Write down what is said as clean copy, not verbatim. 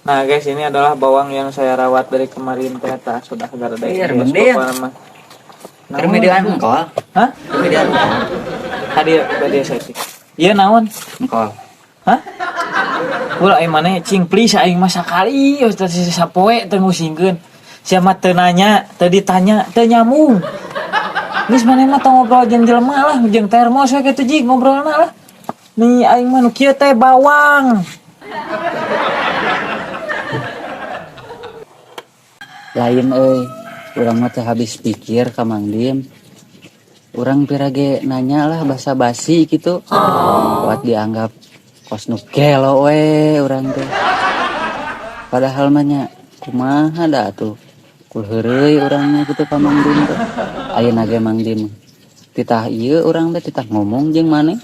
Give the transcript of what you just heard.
Nah guys, ini adalah bawang yang saya rawat dari kemarin, ternyata sudah gede. Iya, Guys, Bang Din. pokoknya mah. Keur midean engkol. Hah? Keur midean engkol. Hadir, hadir saya sih. Iya, naon? Engkol. Hah? Ulah aing maneh cing please, aing mah sakali geus teh sapoe teu ngusingkeun. Sia mah teu nanya, teu ditanya, teu nyambung. Geus, maneh mah tong ngobrol jeung jelema lah, jeung termos we kitu jig ngobrolna lah. Nih, aing mah nu kieu teh bawang. Lain euy. Urang mah teu habis pikir ka Mang Dim. Urang pirage nanya lah, basa-basi gitu. Buat dianggap kos nu gelo we urang teh. Padahal mah nya kumaha da atuh. Kul heureuy urang mah gitu ka Mang Dim teh. Ayeuna ge Mang Dim titah ieu urang teh titah ngomong jeung maneh.